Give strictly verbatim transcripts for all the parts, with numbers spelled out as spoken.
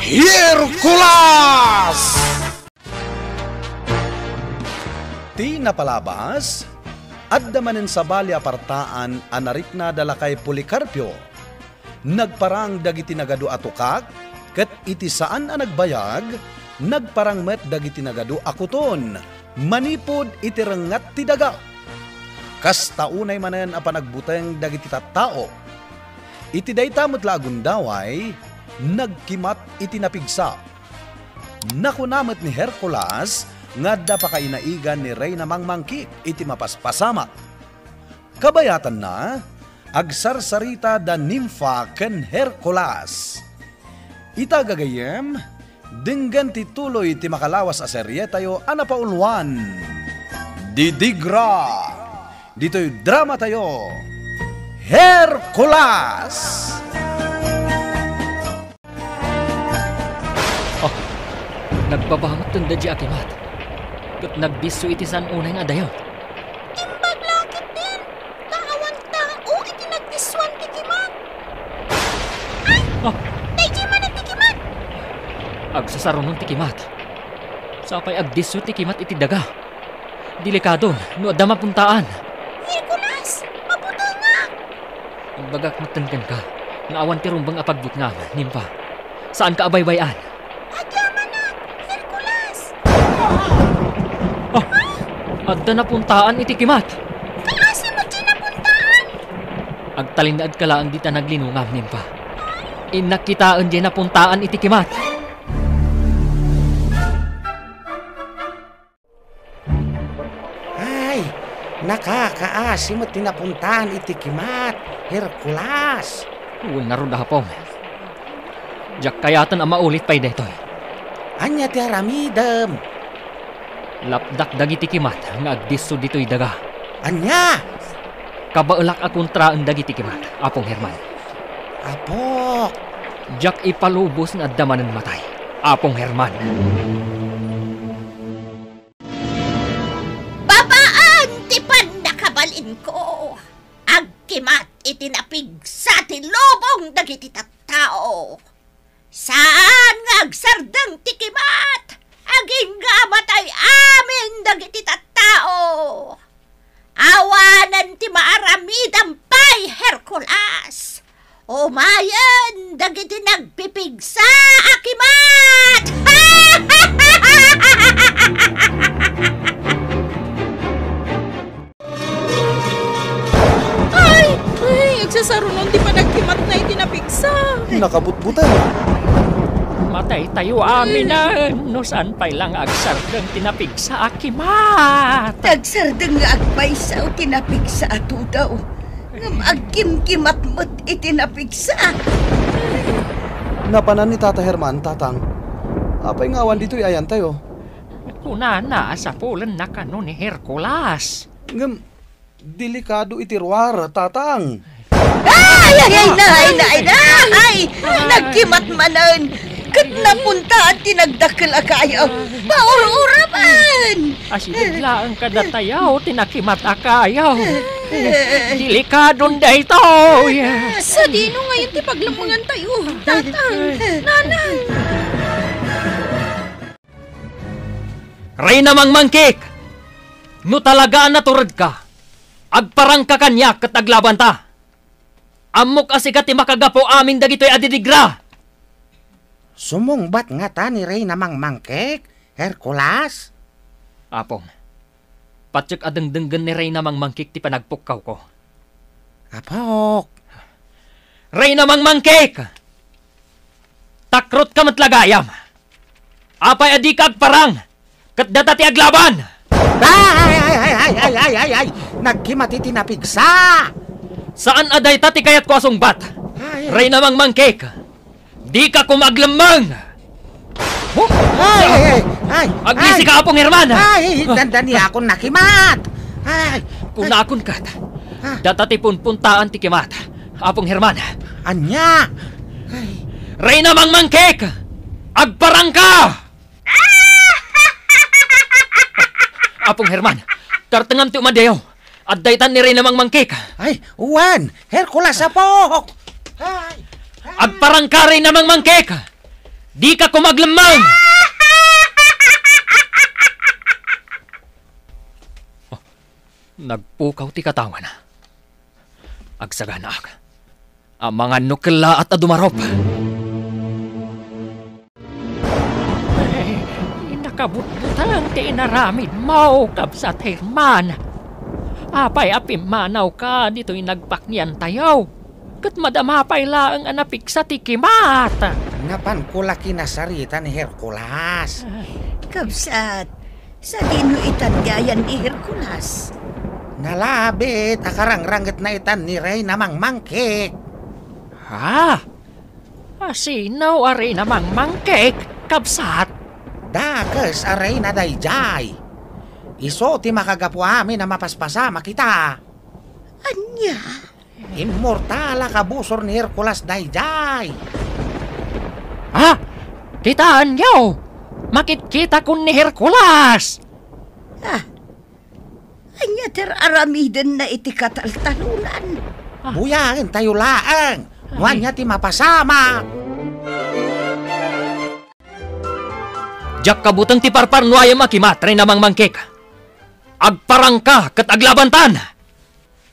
Hercules! Ti napalabas, adda manen sabali a partaan a narikna da lakay Policarpio. Nagparang dagiti nagadu a tukak, ket iti saan a nagbayag, nagparang met dagiti nagadu a kuton manipud iti rengngat ti daga. Kasta unay manen a panagbuteng dagiti tattao. Iti dayta met la a gundaway, nagkimat iti napigsa. Nakuna met ni Hercules nga adda pakainaigan ni Reyna Mangmangkik iti mapaspasamak. Kabayatanna, agsarsarita da Nimfa ken Hercules. Ita gagayyem, denggen ti tuloy ti makalawas a serietayo a napauluan, Didigra. Ditoy dramatayo, Hercules! Oh, nagbabangot ti daga a kimat. Ket nagdisso iti saan unay nga adayon. Imbag la ketdin, ta awan tao iti nagdissuan ti kimat. Ay! Oh! Daydiay manen ti kimat! Agsasarunon ti kimat. Sapay agdisso ti kimat iti daga. Delikado no adda mapuntaan. Hercules, mabutengak! Imbagak metten kenka nga awan ti rumbeng a pagbutngam, Nimfa. Saanka a baybay-an. Adda manen, Hercules! Ah! Adda napuntaan iti kimat! Kaasi met diay napuntaan! Agtalinaedka laeng dita naglinongam, Nimfa. Innak kitaen diay napuntaan iti kimat! Ay, nakakaasi met ti napuntaan iti kimat, Hercules. Wen ngarud, Apong. Diak kayaten a maulit pay daytoy. Ania ti aramidem? Lapdak dagiti kimat nga agdisso ditoy daga. Ania? Kabaelak a kontraen dagiti kimat, Apong Herman. Apok! Diak ipalubos nga adda manen matay, Apong Herman. Babaen ti pannakabalinko, agkimat iti napigsa ti lubong dagiti tattao. Saan nga agsardeng ti kimat, agingga a matay amin dagiti tattao. Awanen ti maaramidem pay, Hercules. Umayen dagiti nagpipigsa a kimat! Ay! Ay! Agsasarunon ti panagkimatna iti napigsa. Nakabutbuteng. Mataytayo aminen no saan pay la nga agsardeng ti napigsa a kimat. Agsardeng nga agpayso ti napigsa a tudo. Ngem agkimkimat met iti napigsa. Napanan ni Tata Herman, Tatang. Apay nga awan ditoy ayantayo? Kunana a sapulenna kano ni Hercules. Ngem, delikado iti ruar, Tatang. Ay, ay, ay, nay, nay, nay! Nagkimat manen! Ket napuntaan ti nagdakkel a kayo. Paur-urapen! Asideg laeng kadatayo ti nakimat a kayo. Delikadon daytoy. Sadino ngayon ti paglemmengantayo, Tatang, Nanang? Reyna Mangmangkik! No talaga a naturedka, agparangka kaniak ket aglabanta. Ammok a sika ti makagapu amin dagitoy a didigra. Sumungbat ngata ni Reyna Mangmangkik, Hercules? Apong, patiek a dengdenggen ni Reyna Mangmangkik ti panagpukkawko. Apok! Reyna Mangmangkik! Takrotka met la gayam. Apay a dika agparang ket data ti aglaban? Ay, ay, ay, ay, ay, ay, ay, ay, ay! Nagkimati ti napigsa! Saan a dayta ti kayatko a sungbat. Ay, ay. Reyna Mangmangkik, dika koma aglemmeng! Oh! Ay, ay, ay, ay! Agnisika, Apong Herman! Ay, dandaniakon nakimat! Ay! Kunakon ket, ah, data ti punpuntaan ti kimat, Apong Herman. Ania? Ay. Reyna Mangmangkik! Agparangka! Apong Herman, tartengam ti umadiayo. Adda itan ni Reyna Mangmangkik. Ay, wen, Hercules, apok! Ay, ay. Agparangka, Reyna Mangmangkik! Dika koma aglemmeng! Oh, nagpukaw ti katawen. Agsaganaak. Amangan no kellaat a dumarup. Ay, nakabutbuteng ti inaramidmo, Kabsat Herman. Apay a pimmanawka ditoy nagpakniantayo? Ket madama pay laeng a napigsa ti kimat. Napanko la kinasarita ni Hercules. Ay. Kabsat, sadino itan ti ayan ni Hercules? Nalabit a karangrangetna itan ni Reyna Mangmangkek. Ha? Asino a Reyna Mangmangkek, kabsat? Dakes a reyna daydiay. Isu ti makagapu amin a mapaspasamak ita. Ania? Immortal a kabusor ni Hercules daydiay. Ha? Kitaenyo! Makitkitakon ni Hercules! Ah, ania ti ar-aramidenna iti kataltalonan? Ah. Buyagentayo laeng no ania ti mapasamak. Diak kabuteng ti parparnuayam a kimat, Reyna Mangmangkek. Agparangka ket aglabantan!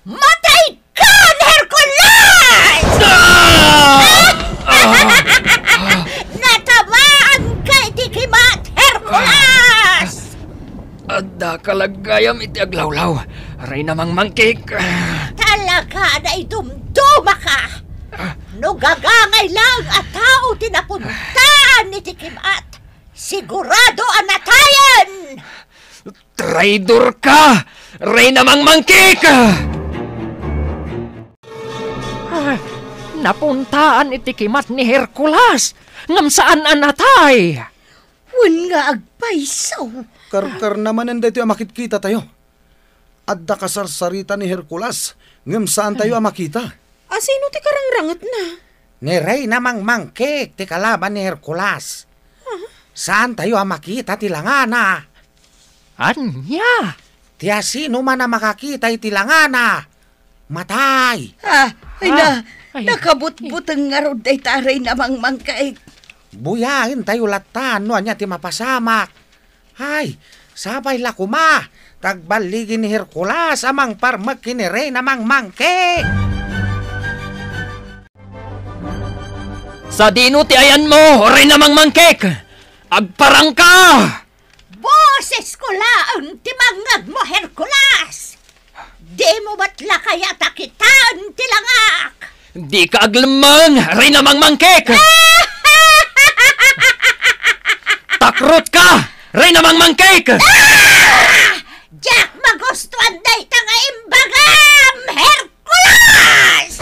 Mataykan, Hercules! Ah! Ah! Natamaanka iti kimat, Hercules! Addaka la gayam iti aglawlaw, Reyna Mangmangkek. Talaga naidumdumaka. No gagangay lang a tao ti napuntaan iti kimat, sigurado a natayen! Traidorka, Reyna Mangmangkek! Ah, napuntaan iti kimat ni Hercules, ngem saan a natay. Wen nga agpayso. Karkarna manen daytoy a makitkitatayo. Adda kasarsarita ni Hercules, ngem saantayo a makita. Asino ti karangrangetna? Ni Reyna Mangmangkek ti kalaban ni Hercules. Ah. Saantayo a makita ti langana. Ania? Ti asinoman a makakita iti langana, matay. Ah, ay na, ay, nakabutbuteng ngarud dayta a Reyna Mangmangkek. Buyagentayo latta no ania ti mapasamak. Ay, sapay la koma ta agballigi ni Hercules a mangparmek ken ni Reyna Mangmangkek. Sadino ti ayanmo, Reyna Mangmangkek? Agparangka! Bosesko laeng ti mangngegmo, Hercules! Dimo met la kayat a kitaen ti langak? Dika aglemmeng, Reyna Mangmangkek! Takrotka, Reyna Mangmangkek! Ah! Diak magustuan dayta nga imbagam, Hercules!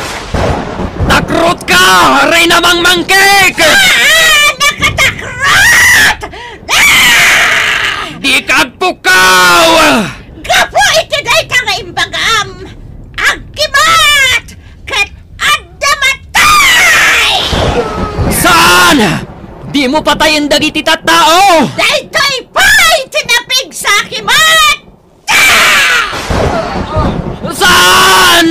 Takrotka, Reyna Mangmangkek! Ah! Nakatakrot! Ah! Dika agpukkaw! Gapu iti dayta nga imbagam, agkimat ket adda matay! Saan! Dimo patayen dagiti tattao! Daytoy pay ti napigsa a kimat! Saan!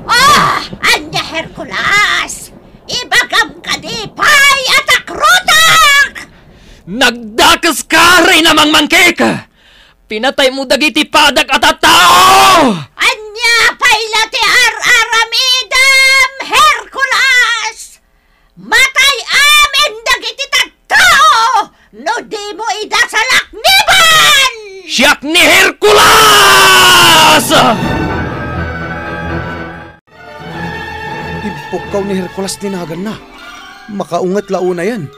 Ah! Ania, Hercules? Ibagam kadi pay a takrotak! Nagdakeska, Reyna Mangmangkek! Pinataymo dagiti padak a tattao! Ania pay la ti ar-aramidem, Hercules? Matay amin dagiti tattao no dimo ida salakniban! Siak ni Hercules! Impukkaw ni Hercules ti naganna. Makaunget la unayen.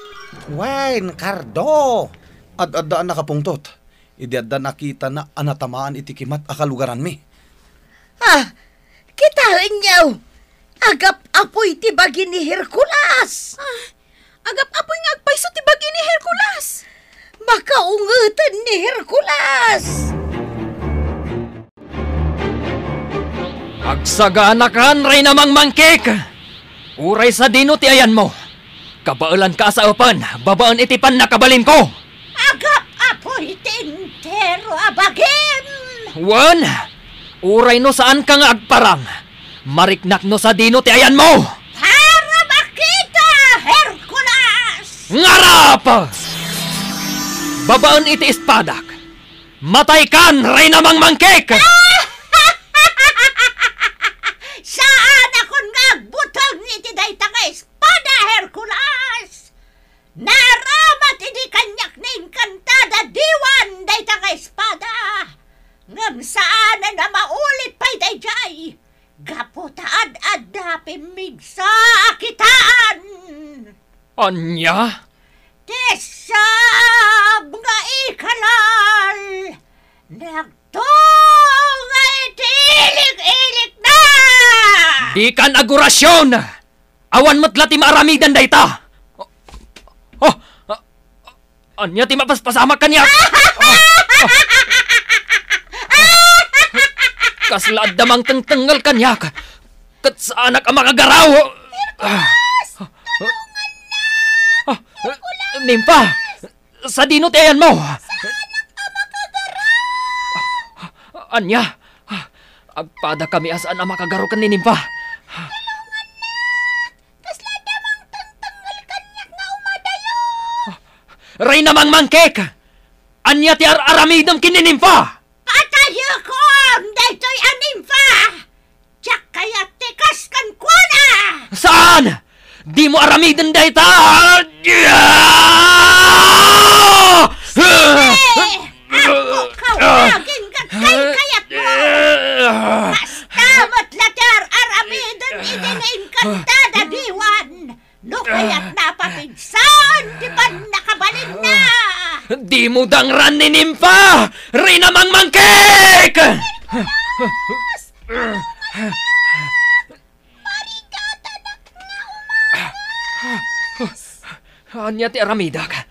Wen, kardo. Ad-adda a nakapungtot. Idi adda nakitana a natamaan iti kimat a kalugaranmi. Ah, kitaenyo! Agap-apoy ti bagi ni Hercules! Ah, agap-apoy nga agpayso ti bagi ni Hercules! Makaungeten ni Hercules! Agsaganakan, Reyna Mangmangkek! Uray sadino ti ayanmo, kabaelanka a saepen babaen iti pannakabalinko! Agap-apoy ti entero a bagim! Wen, uray no saanka nga agparang, mariknak no sadino ti ayanmo! Para makita, Hercules! Ngarap! Babaen iti espadak, mataykan, Reyna Mangmangkek! Saanakon nga agbuteng iti dayta nga espada, Hercules! Naaramat idi kaniak ni Encantada Diwan dayta nga espada, ngem saanen a maulit pay daydiay, gapu ta ad-adda pimmigsa a kitaan. Ania? Ti sab nga ikalal, nagtunga iti ilik-ilikna! Dikan agorasyon! Awan met la ti maaramiden dayta! Oh, oh, ania ti mapaspasamak kaniak? Oh, oh. Kasla adda mangtengtengngel kaniak, ket saanak a makagaraw. Hercules! Tulongannak! Ah, Hercules! Nimpa! Sadino ti ayanmo? Saanak a makagaraw! Ania? Agpadakami a saan a makagaraw ken ni Nimpa. Tulongannak! Kasla adda mangtengtengngel kaniak nga umadayo! Reyna Mangmangkek! Ania ti ar-aramidem ken ni Nimpa? Patayekon daytoy a Nimpa! Diak kayat ti kas kenkuana! Saan! Dimo aramiden dayta! Eh! Ako kawagin nga kaykayatmo! Kasta met la ti ar-aramiden iti ni Encantada Diwan! No kayat napapigsan ti pannakabalinna! Dimo dangran ni Nimpa, Reyna Mangmangkek! Barikatanak nga umawas! Ania ti aramidek?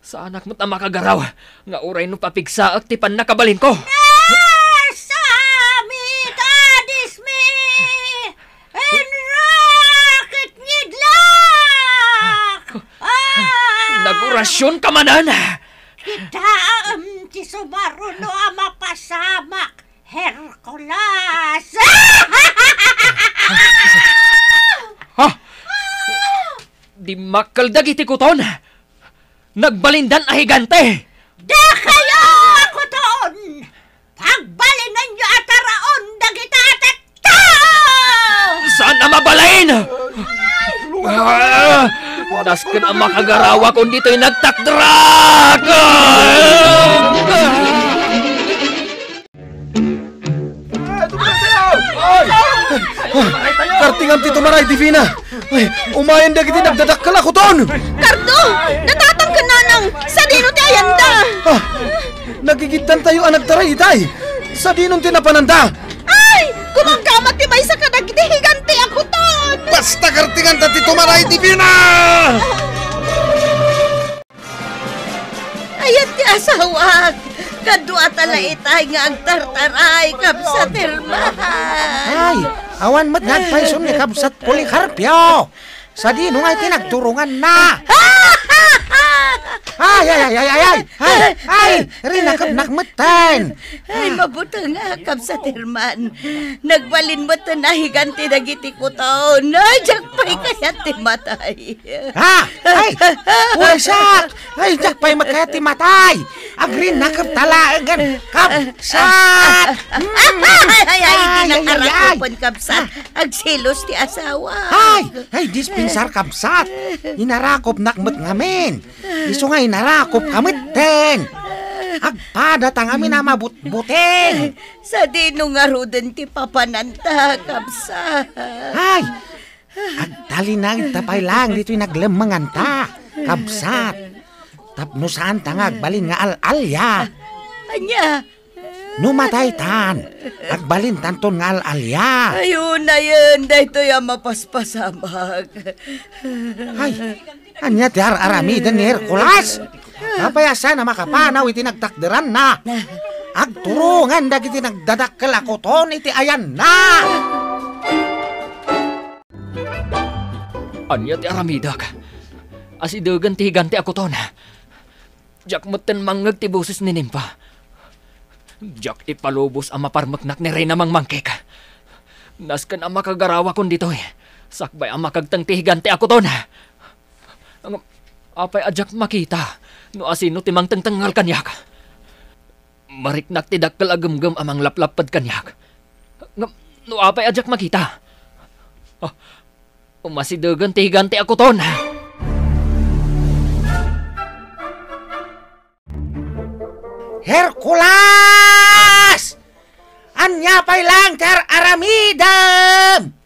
Saanak met a makagaraw nga uray no papigsaek ti pannakabalinko. Nasami kadismi! Inrakit ngidlak! Ah! Nagorasyon ka manen! Kitaem ti sumaruno a mapasamak, Hercules! Ha? Dimmakkel dagiti kuton! Nagbalindan a higante! Dakayo a kuton! Pagbalinenyo a taraon dagita a tattao! Saan a mabalin? Ah! Nasken a makagarawakon ditoy nagtakderak! Kartingam ti tumaray, Divina! Ay, umayen dagiti nagdadakkel a kuton! Kardo! Natatangken, Nanang! Sadino ti ayanda? Ah, nagigiddantayo a nagtaray itay! Sadino ti napananda? Ay! Gumaggamat ti maysa kadagiti higante a kuton! Basta kartinganta ti tumaray, Divina! Ayan ti asawak. Kaduata la itay nga agtartaray, Kabsat Herman. Ay, awan met nga agpayson ni Kabsat Policarpio. Sadino nga iti nagturonganna? Ay, ay, ay, ay, ay, ay, ay, ay, rinakepnak metten. Ay, mabutengak, Kabsat Herman. Nagbalin metten a higante dagiti kuton. Ay, diak pay kayat ti matay. Ha? Ay, purisak! Ay, diak pay met kayat ti matay! Agrinakepta laengen, Kabsat! Ay, ay, ay, ay, ay, ay, ay. Kabsat. Agselos ti asawa. Ay, ay, dispensar, Kabsat. Inarakopnak met ngamin. Isu nga inarakopka metten. Agpadata ngamin a mabutbuteng. Sadino ngaruden ti papananta, Kabsat? Ay, agtalinagta pay laeng ditoy naglemmenganta, Kabsat. Tapno saanta nga agbalin nga al-alia. Ania? No mataytan, agbalintanton nga al-alia. Ay, unayen, daytoy a mapaspasamak. Ay, ania ti ar-aramiden ni Hercules? Apay a saan a makapanaw iti nagtakderanna? Agturongan dagiti nagdadakkel a kuton iti ayanna. Ania ti aramidek? Asidegen ti higante a kuton. Diak metten mangngeg ti boses ni Nimpa. Diak ipalubos a maparmeknak ni Reyna Mangmangkek. Nasken a makagarawakon ditoy, sakbay a makagteng ti higante a kuton. Ang-, Apay a diak makita no asino ti mangtengtengngel kaniak? Mariknak ti dakkel a gemgem a manglaplapped kaniak. Ngem no apay a diak makita? Ah, umasidegen ti higante a kuton. Hercules! Ania pay laeng ti ar-aramidem?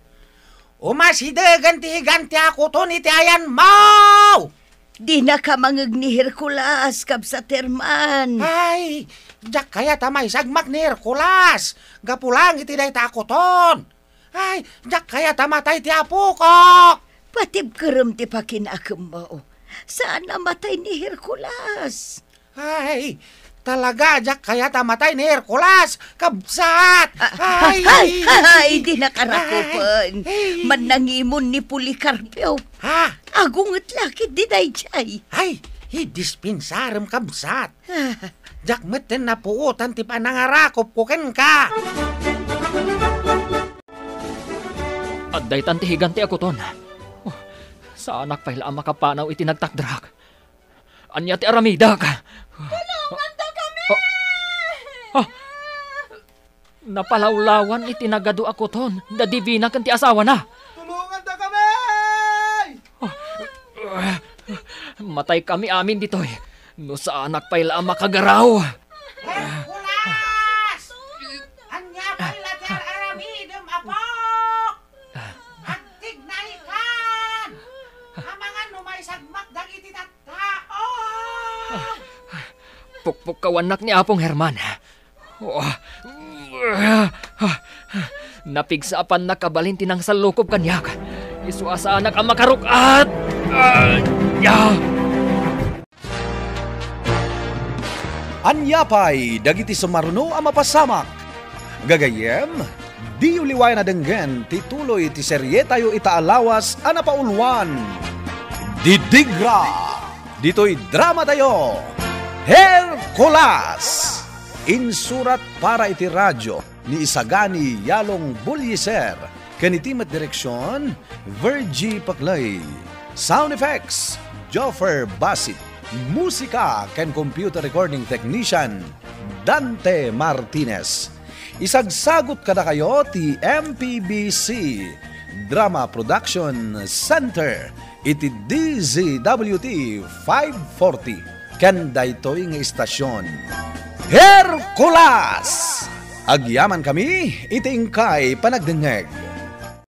Umasidegen ti higante a kuton iti ayanmo! Dinaka mangngeg ni Hercules, Kabsat Herman. Ay, diak kayat a maisagmak ni Hercules gapu laeng iti dayta a kuton. Ay, diak kayat a matay ti apokok! Patibkerem ti pakinakemmo. Saan a matay ni Hercules. Ay, talaga, diak kayat a matay ni Hercules, kabsat! Ah, ay, ay, ay, dinaka rakupen. Ay. Mannangimon ni Policarpio. Ha? Agunget la ketdi daydiay. Ay, idispensarem, kabsat. Ah. Diak metten napuotan ti panangarakupko kenka. Adda itan ti higante a kuton. Oh, saanak pay la a makapanaw iti nagtakderak. Ania ti aramidek? Tulongandakami! Ah! Ah! Napalawlawan iti nagadu a kuton da Divina ken ti asawana. Tulongandakami! Ah! Mataykami amin ditoy no saanak pay la a makagaraw. Hercules! Ania pay la ti ar-aramidem, apok? Agtignaykan! Amangan no maisagmak dagiti tattao! Pukpukkawannak ni Apong Herman. Oh. Napigsa a pannakabalin ti nangsallukob kaniak. Isu a saanak a makaruk-at! Ah! Ah! Ania pay dagiti sumaruno a mapasamak? Gagayyem, diyo liwayan a denggen ti tuloy ti serietayo ita a lawas a napauluan, Didigra. Ditoy dramatayo, Hercules. Insurat para iti radio ni Isagani Yalong Bullieser, ken iti met direksion, Virgie Paclay. Sound effects, Joffer Basit. Musika ken computer recording technician, Dante Martinez. Isagsagut kadakayo ti M P B C Drama Production Center iti D Z W T five forty. Ken daytoy nga istasyon, Hercules! Agyamankami iti inkay panagdengngeg.